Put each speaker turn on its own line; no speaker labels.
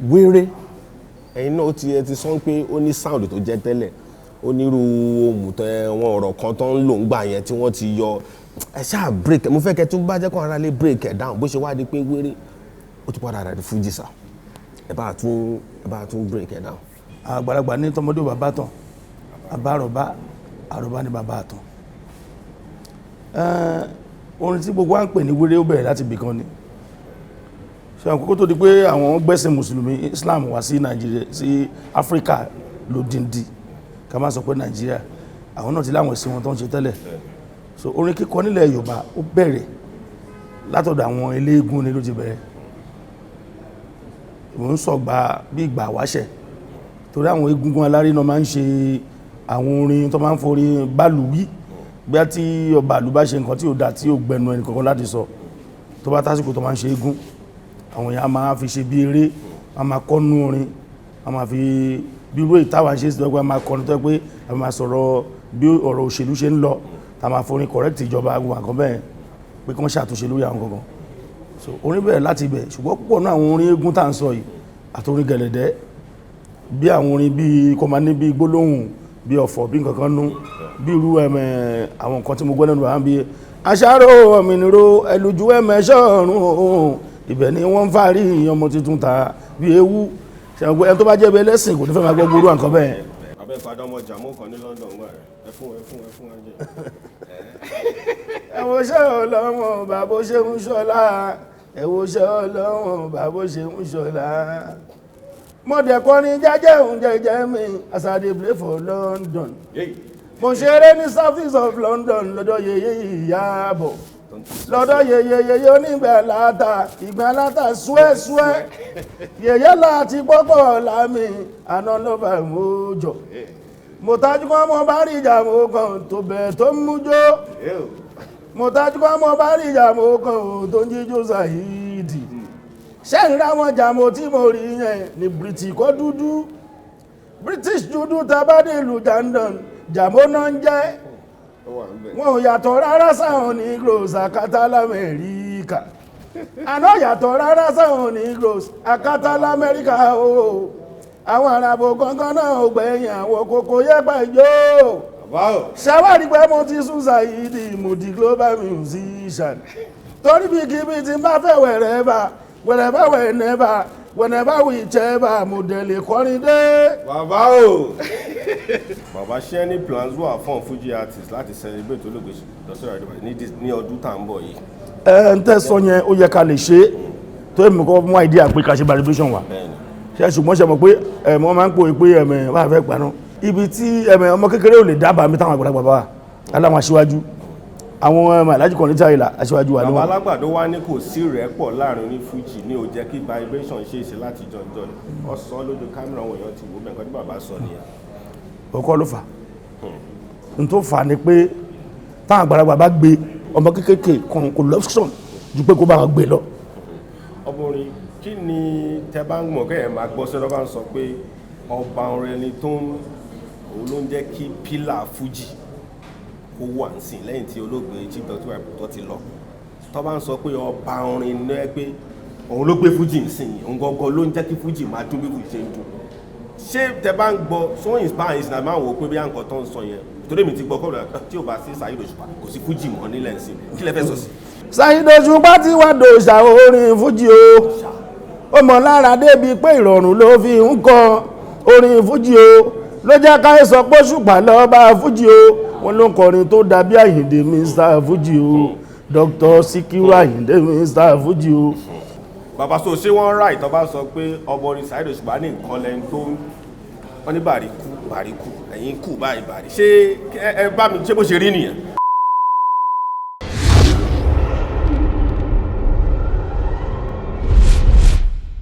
Wéré, ẹ̀yin náà ó ti, ẹ ti sọ pé ó ní sound tó jẹ́ tẹ́lẹ̀, ó ní irú ohùn tẹ wọn, ọ̀rọ̀ kan tó ń lò ń gbà yẹn tí wọ́n ti yọ. Ẹ ṣáà break, mo fẹ́ kẹ́ tún bá jẹ́ kó ara lè break ẹ̀ down, bó ṣe wá di pé wéré ó tún padà rẹ̀ di fújì sá. Ẹ bá tún break ẹ̀ down.
Àgbàlagbà ní tọmọdé ò bàbá tán, àbá àròbá, àròbá ní bàbá àtàn. Orin tí gbogbo wa ń pè ní wéré, ó bẹ̀rẹ̀ láti ibìkan ni. Ṣe àwọn kókó tó di pé àwọn gbẹ́sìn mùsùlùmí Islam wá sí Nàìjíríà, sí Áfíríkà lódindi, ká má sọ pé Nàìjíríà, àwọn náà ti láwọn ẹ̀sìn wọn tó ń ṣe tẹ́lẹ̀. So orin kíkọ nílẹ̀ Yorùbá, ó bẹ̀rẹ̀ látọ̀dọ̀ àwọn eléégún ni ló ti bẹ̀rẹ̀. Mò ń sọ̀gbà bí ìgbà wáṣẹ̀, torí àwọn egungun alárinà máa ń ṣe àwọn orin tó máa ń forí bálùwí. Bí a tí ọba àlú bá ṣe nǹkan tí ó dá, tí ó gbẹnu ẹnì kankan láti sọ, tó bá tásìkò tó máa ń ṣe eégún, àwọn èèyàn máa fi ṣe bí eré, a máa kọ́nú orin, a máa fi bí irú ìtawà ṣe sí pé a máa kọrin tó yẹ pé a máa sọ̀rọ̀ bí ọ̀rọ̀ òṣèlú ṣe ń lọ, tá a máa forin correct ìjọba, gbogbo nǹkan bẹ́ẹ̀, pé kí wọ́n ṣàtúnṣe lórí àwọn kankan. So orin bẹ̀rẹ̀ láti ibẹ̀, ṣùgbọ́n púpọ̀ náà àwọn orin eégún tá à ń sọ yìí àti orin gẹ̀lẹ̀dẹ́, bí àwọn orin bíi kò máa ní bí gbólóhùn bí ọ̀fọ̀, bí nǹkan kan nú, bí irú ẹ̀mẹ̀ àwọn nǹkan tí mo gbọ́ lẹ́nu bàbá, bí aṣáró òmìnirò ẹlùjú ẹ̀mẹ́sọ̀rùn, ibẹ̀ ni wọ́n ń fàárí ọmọ tuntun ta bí ewu. Ṣàgbọ́ ẹni tó bá jẹ́ bí ẹlẹ́sìn kò ní fẹ́ máa gbọ́ gbóró nǹkan bẹ́ẹ̀.
Abẹ́ padà ọmọ jàmó kan ní London gbà rẹ̀, ẹ fún, ẹ fún, ẹ fún ẹ jẹ.
Ẹ wo ṣé Ọlọ́run bàbá ṣe ń ṣọlá, ẹ wo ṣé Ọlọ́run bàbá ṣe ń ṣọlá. Mo dẹ̀ kọrin jẹ́jẹ́ òun jẹ́jẹ́ mi as I dey play for London. Mo ṣeré ní south east of London lọ́dọ̀ yeye Ìyábọ̀, lọ́dọ̀ yeye yeye onígbà láta ìgbà láta súẹ́súẹ́ yeye láti pọ́pọ̀ lámì àná ló bá mú jọ. Mo tajú kọ́, mo bá rí ìjà, mo kàn tó bẹ̀ tó ń mú jó. Mo tajú kọ́, mo bá rí ìjà, mo kàn tó ń jíjó Saheed. Ṣé ń ra wọn jàmó tí mo rí yẹn ní British kọ́ dúdú, British dúdú, tabadé ìlú London, jàmó náà ń jẹ́. Wọn ò yàtọ̀ rárá sáwọn Negroes akátá l'Amẹ́ríkà àná, yàtọ̀ rárá sáwọn Negroes akátá l'Amẹ́ríkà o. Àwọn àràbò gangan náà ò gbẹ̀yìn àwọn kòkó yẹ́pẹ̀ yóò ṣàwárí pé mo ti sún Saheed, mo di global musician, torí bí kíbi tí n bá fẹ́, wherever, wherever, whenever, whenever, whichever, mo dẹ̀ lè kọrin dé.
Bàbá o, bàbá, ṣé ní plans wà fún Fuji artist láti celebrate olóògbé Dr. Adébáyọ̀ ní ọdún tá à ń bọ̀ yìí?
Ẹ ń tẹ́ sọ yẹn, ó yẹ ká lè ṣe é, tó èmi kọ́ mú idea pé ká ṣe celebration wa ṣe. Ṣùgbọ́n ṣe mọ̀ pé ẹ̀mọ́ máa ń pòwe pé ẹ̀mẹ̀ wà fẹ́ gbaná ibi tí ẹ̀mẹ̀ ọmọ kékeré ò lè dábàá mi, táwọn àgbàlagbà bá wà aláwọn aṣíwájú, àwọn ẹ̀mẹ̀ Alhaji Kollington Àyìnlá, aṣíwájú wa ni
Bàbá
wọ́n.
Alágbàdo wá ní kò sí rẹ́pọ̀ láàrin oní Fuji ní ò jẹ́ kí vibration ṣe é ṣe láti jọjọ ni wọ́n sọ lójú kámẹ́rà, àwọn èèyàn ti wò bẹ́ẹ̀. Nǹkan tí bàbá sọ nìyẹn.
Ọkọ ló fà n tó fà ni pé táwọn àgbàlagbà bá gbé, ọmọ kékeré kan kò lọ́sọ̀n ju pé kó bá wọn gbé lọ.
Ọmọrin, kí ni tẹ bá ń mọ̀ kẹ́ ẹ̀ máa gbọ́ sọ́dọ̀ bá ń sọ pé ọba orin ẹni tó ń òun ló ń jẹ́ kí pillar Fuji kó wà ń sìn lẹ́yìn tí olóògbé Chief Dr. tó ti lọ, tó bá ń sọ pé ọba orin ní ẹ pé òun ló gbé Fuji ń sìn, òun gangan ló ń jẹ́ kí Fuji máa dún bí Fuji ṣe ń dún, ṣé tẹ bá ń gbọ́ so inspire ìsìn àmọ́ àwọn òpin bí àǹkan tó ń sọ yẹn? Torí èmi ti gbọ́ kọ́ tí ò bá sí Saheed Òṣùpá, kò sí Fuji mọ́ nílẹ̀ ń sìn. Kí lẹ fẹ́ sọ sí?
Saheed Òṣùpá ti wá dòṣà orin Fújì o. Ó mọ̀ lára débi pé ìrọ̀rùn ló fi ń kọ orin Fújì o, ló jẹ́ ká sọ pé Òṣùpá lọ́ba Fújì o. Wọn ló ń kọrin tó dàbí Àyìndé Mr Fújì o, Dr. Sikiru Àyìndé Mr Fújì o.
Bàbá, so ṣé wọ́n ráì tó bá sọ pé ọmọ orin Saheed Òṣùpá ní nǹkan lẹ́nu tó ń wọ́n ní bàrí kú, bàrí kú, ẹ̀yìn kú báyìí bàrí, ṣé ẹ bá mi ṣé bó ṣe rí nìyẹn?